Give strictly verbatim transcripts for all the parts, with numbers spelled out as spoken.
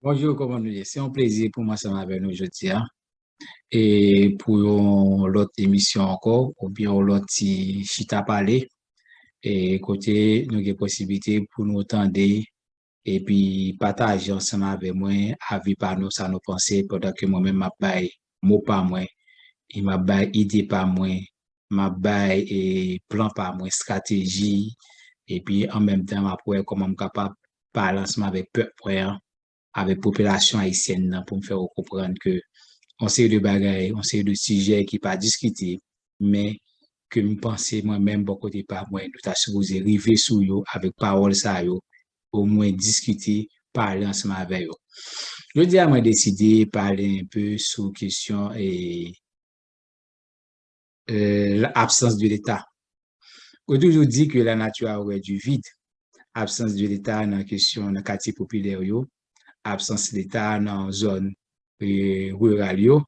Bonjou, kòman nou ye? Se yon plezi pou mwen ansanm avè nou jodi a. E pou yon lòt emisyon ankò, oubyen yon lòt ti chita pale, e kote nou gen posiblite pou nou tande epi pataje ansanm avè mwen avi pa nou, sa nou panse, pandan ke mwen menm m ap bay mo pa mwen, e m ap bay ide pa mwen, m ap bay e plan pa mwen, estrateji, epi an menm tan m ap wè kòman m kapab pale ansanm avèk pèp mwen an, avèk popilasyon ayisyèn nan pou m fè yo konprann ke yon seri de bagay, yon seri de sijè ki pa diskite, men ke m panse mwen menm bò kote pa mwen, nou ta sipoze rive sou yo avèk pawòl sa yo, omwen diskite, pale ansanm avè yo. Jodi a mwen deside pale enpe sou kesyon e euh, absence de l'État. Yo toujou di ke la nature a horreur du vide. Absence de l'État nan kesyon nan katye popilè yo, absence Leta nan zòn eh, riral yo,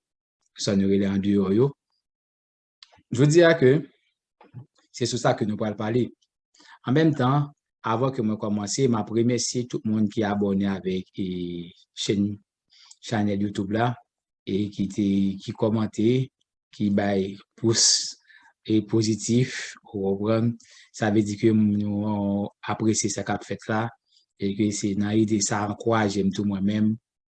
sa nou rele andeyò yo. Jodi a ke se sou sa ke nou pral pale. An menm tan, avan ke mwen kòmanse, m ap remèsye tout moun ki abòne avèk eh, chèn chanèl YouTube la e ki te ki kòmante, ki bay pous e pozitif, ou konprann? Sa vle di ke nou apresye sa k ap fèt la e ke se nan ide sa ankouraje m tou mwen menm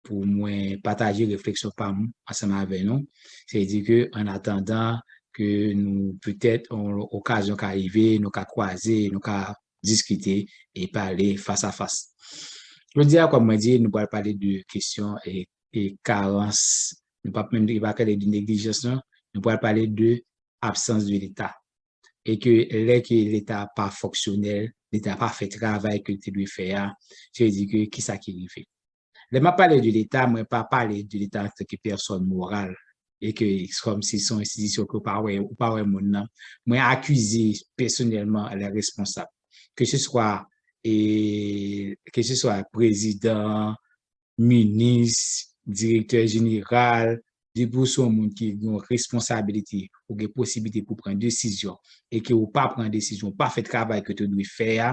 pou mwen pataje refleksyon pa m ansanm avè nou. Se di ke an atandan ke nou petèt yon okazyon ka rive, nou ka kwaze, nou ka diskite e pale fas a fas. Jodi a, kòm mwen di, nou pral pale de kesyon e, e karans. Nou p ap menm pa pale de neglijans, non. Nou pral pale de absence de Leta. E ke lè ke Leta pa fonksyonèl, Leta pa fè travay ke l te dwe fè a, se vle di ke kisa ki rive? Lè m ap pale de Leta, mwen pa pale de Leta antanke pèsòn moral, e ke kòmsi se yon enstitisyon ke ou pa wè, ou pa wè moun nan. Mwen akize pèsonèlman lè responsab, ke se swa e ke se swa prezidan, minis, direktè jeneral, depi w se yon moun ki gen yon responsabilite, ou gen posiblite pou pran desizyon, e ke ou pa pran desizyon, ou pa fè travay ke te dwe fè a,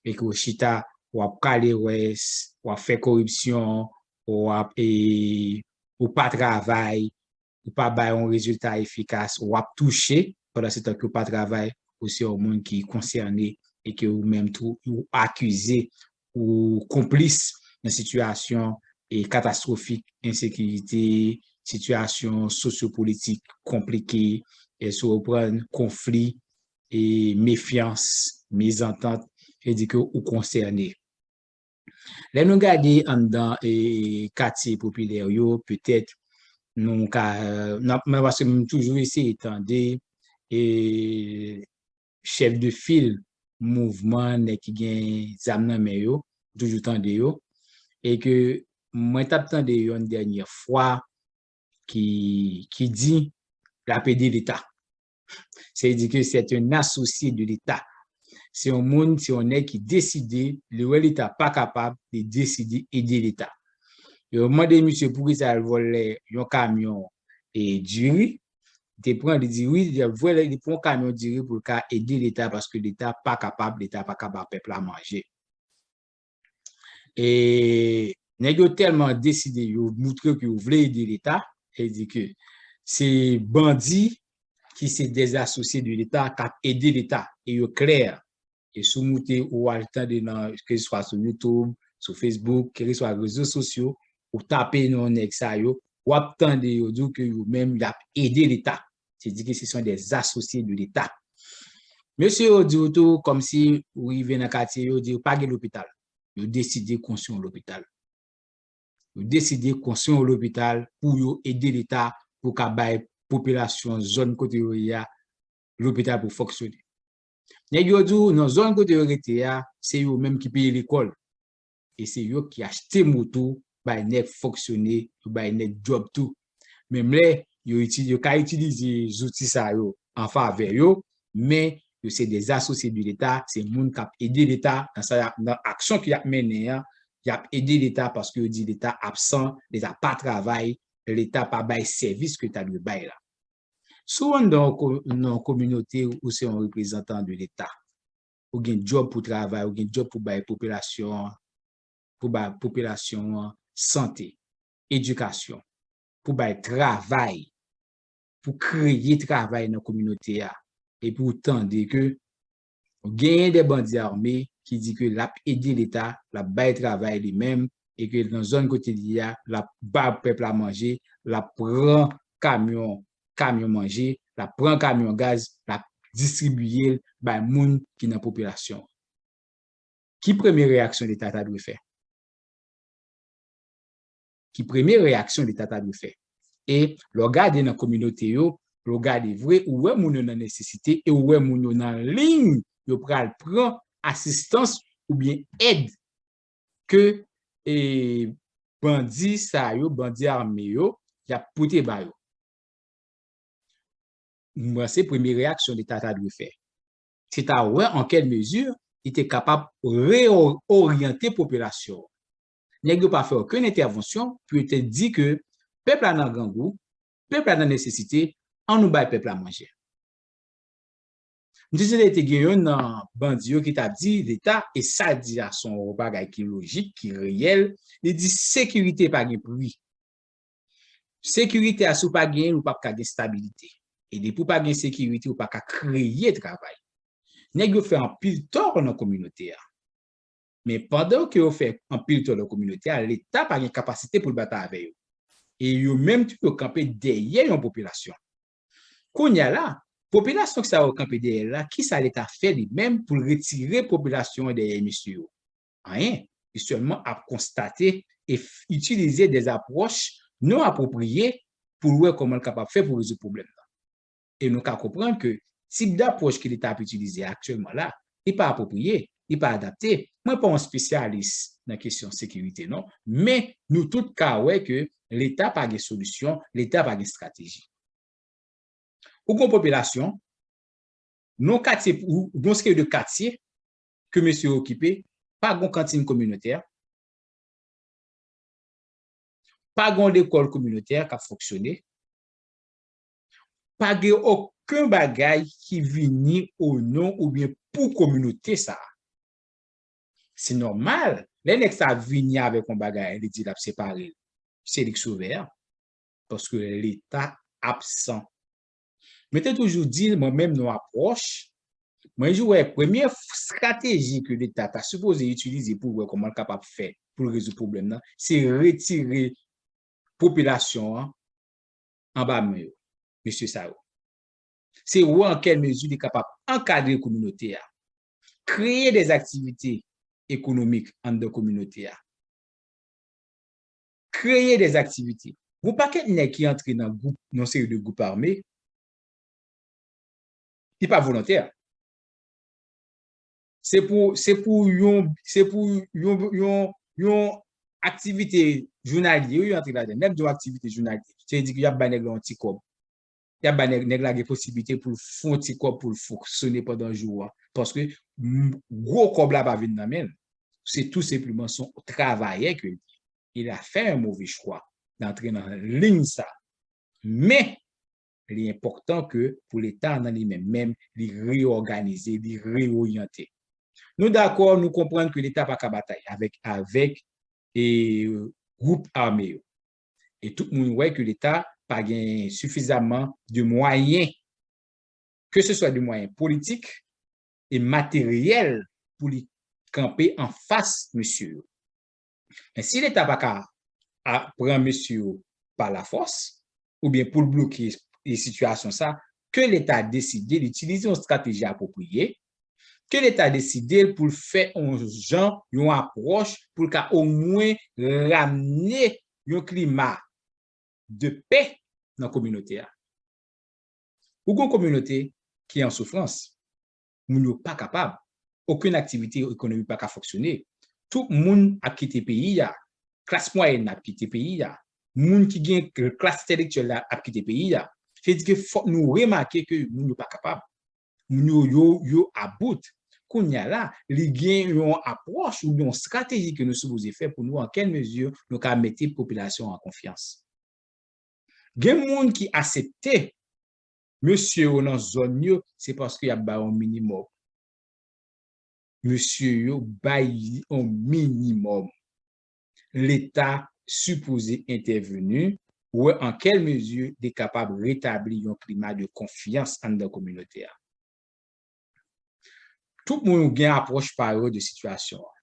e ke ou chita, w ap kale wès, w ap fè koripsyon, w ap e, ou pa travay, ou pa bay yon rezilta efikas, w ap touche, pandan se tan ke w pa travay, ou se yon moun ki konsène e ke ou menm tou, ou akize, ou konplis nan sitiyasyon e katastwofik, ensekirite, sitiyasyon sosyopolitik konplike, e si w pran konfli e mefyans, mezantant, e di ke ou konsène. Lè nou gade anndan e, katye popilè yo, petèt nou ka, nan, nan, paske m toujou eseye tande e, chèf de fil mouvman, nèg ki gen zam nan men yo, toujou tande yo, e ke mwen t ap tande yon dènyè fwa ki, ki di l ap ede Leta. Se di ke se yon asosye de Leta. Se yon moun, se yon nèg ki deside, li wè Leta pa kapab, li deside ede Leta. Yo mande misye poukisa l vòlè yon kamyon e diri. Li te pran, li di wi, li ap vòlè, li pran yon kamyon diri pou l ka ede Leta paske Leta pa kapab, Leta pa ka ba pèp la manje. E nèg yo tèlman deside, yo moutre ke yo vle ede Leta, e di ke se bandi ki se dèzasosye de Leta k ap ede Leta, e yo klè. E si w moute, ou al tande nan, keseswa sou YouTube, sou Facebook, keseswa rezo sosyo, ou tape non nèg sa yo, w ap tande yo di w ke yo menm, y ap ede Leta. Se di ke se son dèzasosye de Leta. Mesye yo di w tou, kòmsi ou rive nan katye, yo di w pa gen lopital. Yo deside konstwi yon lopital. Yo deside konstwi yon lopital pou yo ede Leta, pou ka bay popilasyon zòn kote yo ye a, lopital pou fonksyone. Nèg yo di w, nan zòn kote yo rete a, se yo menm ki peye lekòl. E se yo ki achte moto, bay nèg fonksyone, yo bay nèg djòb tou. Menm lè yo, iti, yo ka itilize zouti sa yo an favè yo, men yo se dèzasosye de Leta, se moun k ap ede Leta nan sa y ap, nan aksyon ke y ap mennen an, y ap ede Leta paske yo di Leta absan, Leta pa travay, Leta pa bay sèvis ke Leta dwe bay la. Si w anndan yon ko-, nan yon kominote, ou se yon reprezantan de Leta, ou gen djòb pou travay, ou gen djòb pou bay popilasyon an, pou bay popilasyon an sante, edikasyon, pou bay travay, pou kreye travay nan kominote a. Epi w tande ke genyen de bandi ame ki di ke l ap ede Leta, l ap bay travay li menm, e ke nan zòn kote li ye a, l ap ba pèp la manje, l ap pran kamyon, kamyon manje, l ap pran kamyon gaz, l ap distribiye l bay moun ki nan popilasyon an. Ki premye reyaksyon Leta ta dwe fè? Ki premye reyaksyon Leta ta dwe fè? E lè w gade nan kominote yo, lè w gade vre, ou wè moun yo nan nesesite e ou wè moun yo nan liy yo pral pran asistans oubyen èd ke, e, bandi sa yo, bandi ame yo, y ap pote ba yo. M panse premye reyaksyon Leta ta dwe fè, se ta wè an kèl mezi li te kapab reoryante popilasyon an. Nèg yo pa fè okenn entèvansyon pou yo te di ke pèp la nan grangou, pèp la nan nesesite, ann nou bay pèp la manje. M te tande te gen youn nan bandi yo ki t ap di Leta, e sa l di a se yon bagay ki lojik, ki reyèl, li di sekirite pa gen pri. Sekirite a, si w pa genyen l, ou p ap ka gen estabilite. E depi w pa gen sekirite, ou pa ka kreye travay. Nèg yo fè anpil tò nan kominote a. Men pandan ke yo fè anpil tò nan kominote a, Leta pa gen kapasite pou l batay avè yo. E yo menm tou, yo kanpe dèyè yon popilasyon. Kounye a la, popilasyon sa yo kanpe dèyè l la, kisa Leta fè li menm pou l retire popilasyon an dèyè mesye yo? Anyen. Li sèlman ap konstate e f- itilize de apwòch non apwopriye pou l wè kòman l kapab fè pou rezoud pwoblèm nan. E nou ka konprann ke tip dapwòch ke Leta ap itilize aktyèlman la, li pa apwopriye, li pa adapte. Mwen pa yon espesyalis nan kesyon sekirite non, men nou tout ka wè ke Leta pa gen solisyon, Leta pa gen estrateji. Ou gen yon popilasyon, nan katye, ou gen yon seri de katye ke mesye yo okipe, pa gen yon kantin kominotè, pa gen yon lekòl kominotè k ap fonksyone, pa gen okenn bagay ki vini o non oubyen pou kominote sa a. Se nòmal, lè nèg sa vini avèk yon bagay, li di l ap separe l, se li k sovè a. Paske Leta absan. Mwen te toujou di, mwen menm, nan apwòch, mwen toujou wè premye estrateji ke Leta ta sipoze itilize pou wè kòman l kapab fè pou l rezoud pwoblèm nan, se retire popilasyon an anba men yo, mesye sa yo. Se wè an kèl mezi li kapab ankadre kominote a, kreye de aktivite ekonomik anndan kominote a, kreye de aktivite. Gon pakèt nèg ki antre nan gwoup, nan seri de gwoup ame, li pa volontè. Se pou, se pou yon, se pou yon, yon, yon aktivite jounalye, wi, yo antre ladan. Lè m di yon aktivite jounalye, se di ke y ap bay nèg la yon ti kòb. Y ap bay nèg, nèg la gen posiblite pou l fè yon ti kòb pou l fonksyone pandan jou a. Paske m, gwo kòb la pa vin nan men l. Se tou senpleman se yon travayè ke l ye. Il a fait un mauvais choix d'entrer nan liy sa. Men, li enpòtan ke pou Leta nan li menm menm, li reyòganize, li reoryante. Nou dakò, nou konprann ke Leta pa ka batay avèk, avèk, e, gwoup ame yo. E tout moun wè ke Leta pa gen sifizaman de mwayen, ke se swa de mwayen politik e materyèl, pou li kanpe anfas mesye yo. Men si Leta pa ka a, pran mesye yo pa lafòs, oubyen pou l bloke, e, sitiyasyon sa, ke Leta deside l itilize yon estrateji apwopriye, ke Leta deside l pou l fè yon jan, yon apwòch, pou l ka omwen ramne yon klima de pè nan kominote a. Ou gen yon kominote ki an soufrans. Moun yo pa kapab. Okenn aktivite ekonomik pa ka fonksyone. Tout moun ap kite peyi a. Klas mwayèn nan ap kite peyi a. Moun ki gen klas entèlektyèl la ap kite peyi a. Se di ke fòk nou remake ke moun yo pa kapab. Moun yo, yo, yo about. Kounye a la, li gen yon apwòch oubyen yon estrateji ke nou sipoze fè pou nou, an kèl mezi nou ka mete popilasyon an konfyans. Gen moun ki aksepte mesye yo nan zòn yo, se paske y ap ba yo yon minimòm. Mesye yo bay yon minimòm. Leta sipoze entèveni, wè an kèl mezi li kapab retabli yon klima de konfyans anndan kominote a. Tout moun gen apwòch pa yo de sitiyasyon an.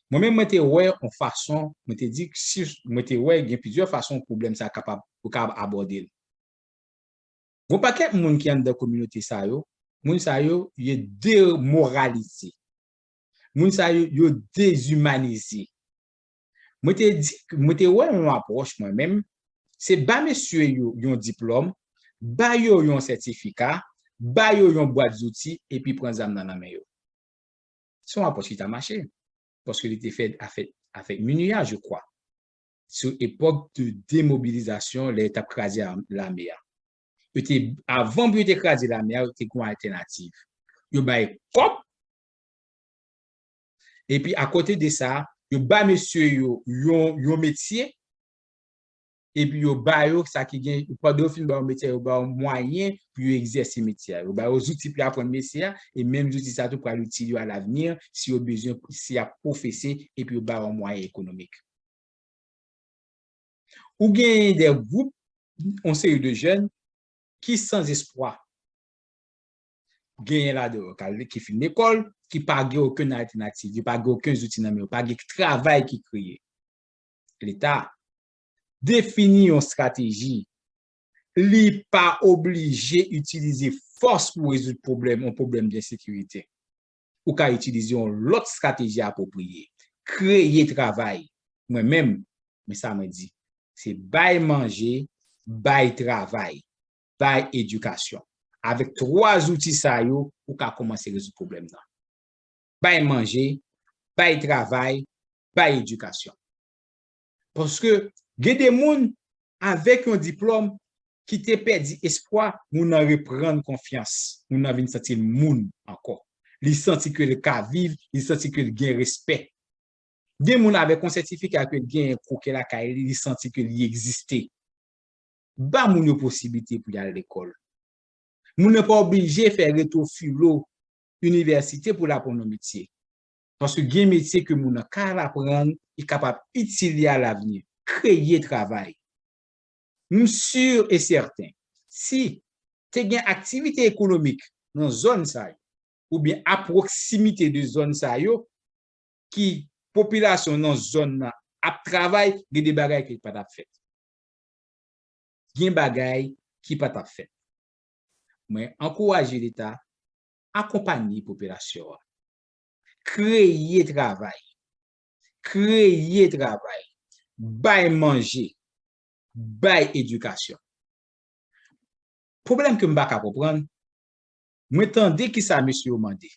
Mwen menm, mwen te wè yon fason, mwen te di, si, mwen te wè gen plizyè fason pwoblèm sa kapab, ou kapab abòde l. Gon pakèt moun ki anndan kominote sa yo, moun sa yo, yo demoralize. Moun sa yo, yo dezimanize. Mwen te di, mwen te wè yon apwòch mwen menm, se ba mesye yo yon diplòm, ba yo yon sètifika, ba yo yon bwat zouti, epi pran zam nan nan men yo. Se yon apwòch ki ta mache, paske li te fèt avèk, avèk MINUA, je crois, sou epòk de demobilizasyon, lè yo t ap kraze lame a. Yo te, avan pou yo te kraze lame a, yo te gen yon altènativ. Yo bay kòb, epi akote de sa, yo ba mesye yo yon, yon metye, epi yo ba yo sa ki gen, pandan yo fin ba yo metye a, yo ba yo mwayen pou yo egzèse metye a. Yo ba yo zouti pou yo aprann metye a, e menm zouti sa tou pral itil yo alavni, si yo bezwen, si y ap pwofese, epi yo ba yo mwayen ekonomik. Ou genyen de gwoup, yon seri de jèn ki san espwa. Genyen ladan yo ki fin lekòl, ki pa gen okenn altènativ, yo pa gen okenn zouti nan men yo, pa gen travay ki kreye. Leta defini yon estrateji. Li pa oblije itilize fòs pou rezoud pwoblèm, yon pwoblèm de ensekirite. Ou ka itilize yon lòt estrateji apwopriye. Kreye travay. Mwen menm, men sa mwen di, se bay manje, bay travay, bay edikasyon. Avèk twa zouti sa yo, ou ka kòmanse rezoud pwoblèm nan. Bay manje, bay travay, bay edikasyon. Paske gen de moun avèk yon diplòm ki te pèdi espwa, moun nan reprann konfyans, moun nan vin santi l moun ankò. Li santi ke l ka viv, li santi ke l gen respè. Gen moun avèk yon sètifika ke l genyen koke lakay li, li santi ke li egziste. Ba moun yo posiblite pou y al lekòl. Moun nan pa oblije fè reto filo inivèsite pou l aprann yon metye. Paske gen metye ke moun nan ka al aprann, li kapab itil li alavni. Kreye travay. M si e sèten, si te gen aktivite ekonomik nan zòn sa yo, oubyen a pwoksimite de zòn sa yo, ki popilasyon nan zòn nan ap travay, gen de bagay ki pa t ap fèt. Gen bagay ki pa t ap fèt. Mwen ankouraje Leta akonpanye popilasyon an. Kreye travay. Kreye travay. Bay manje. Bay edikasyon. Pwoblèm ke m pa ka konprann, mwen tande kisa mesye yo mande.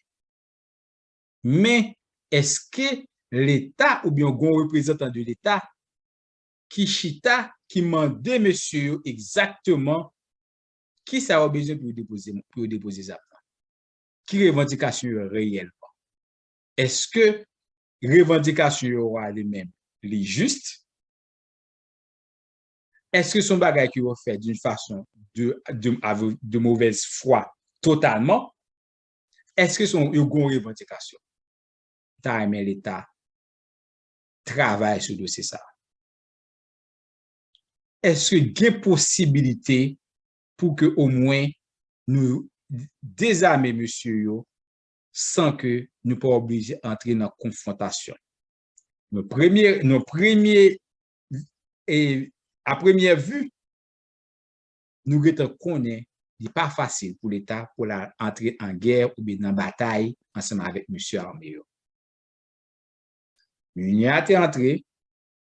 Men, èske Leta oubyen yon reprezantan de Leta ki chita, ki mande mesye yo egzakteman kisa yo bezwen pou yo depoze, pou yo depoze zam nan? Ki revandikasyon yo reyèlman? Èske revandikasyon yo a li menm, li jis? Èske se yon bagay ke yo fè d'une façon de, de, de mauvaise foi totalman? Èske se yon, yo gen yon revandikasyon? M ta renmen Leta travay sou dosye sa. Èske gen posibilite pou ke omwen nou dezame mesye yo san ke nou pa oblije antre nan konfwontasyon? Nan premye, nan premye, e, a premye vi, nou gentan konnen li pa fasil pou Leta pou l al antre an gè oubyen nan batay ansanm avèk mesye ame yo. MINUA te antre,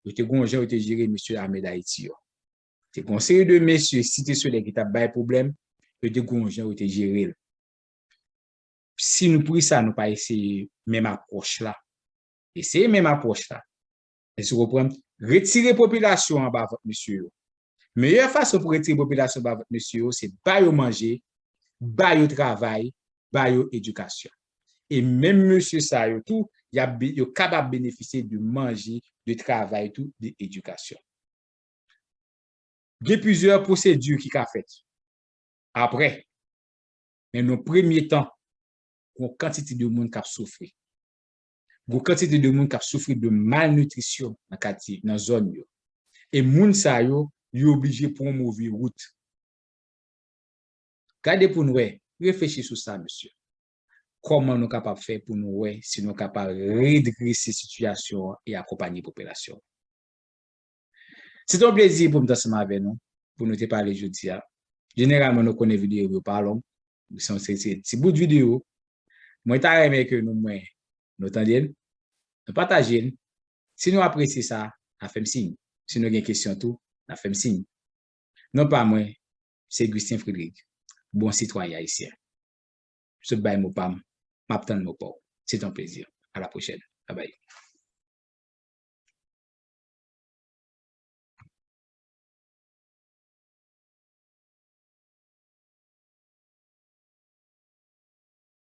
yo te gon jan yo te jere mesye ame Dayiti yo. Te gon seri de mesye Site Solèy ki t ap bay pwoblèm, yo te gon jan yo te jere l. Si nou pri sa, nou pa eseye menm apwòch la. Eseye menm apwòch la. Èske w konprann? Retire popilasyon an ba vant mesye yo. Meyè fason pou retire popilasyon ba vant mesye yo, se ba yo manje, ba yo travay, ba yo edikasyon. E menm mesye sa yo tou, y ap be-, yo kapab benefisye de manje, de travay tou, de edikasyon. Gen plizyè pwosedi ki ka fèt. Apre, men nan premye tan, gon kantite de moun k ap soufri. Gon kantite de moun k ap soufri de malnitrisyon nan katye, nan zòn yo. E moun sa yo, yo oblije pran yon move wout. Gade pou n wè, reflechi sou sa, mesye. Kòman nou kapab fè pou nou wè si nou kapab redrese sitiyasyon an e akonpanye popilasyon an? Se te yon plezi pou m te ansanm avè nou, pou nou te pale jodi a. Jeneralman, nou konnen videyo yo pa long. Se yon se, se ti bout videyo. Mwen ta renmen ke nou mwen nou tande l, nou pataje l. Si nou apresye sa, n a fè m siy. Si nou gen kesyon tou, n a fè m siy. Non pa mwen, se Gustin Frederic, bon sitwayen ayisyen. Sot bay mo pa m, m ap tann mo pa w. Se te yon plezi. A la pwochèn. Babay.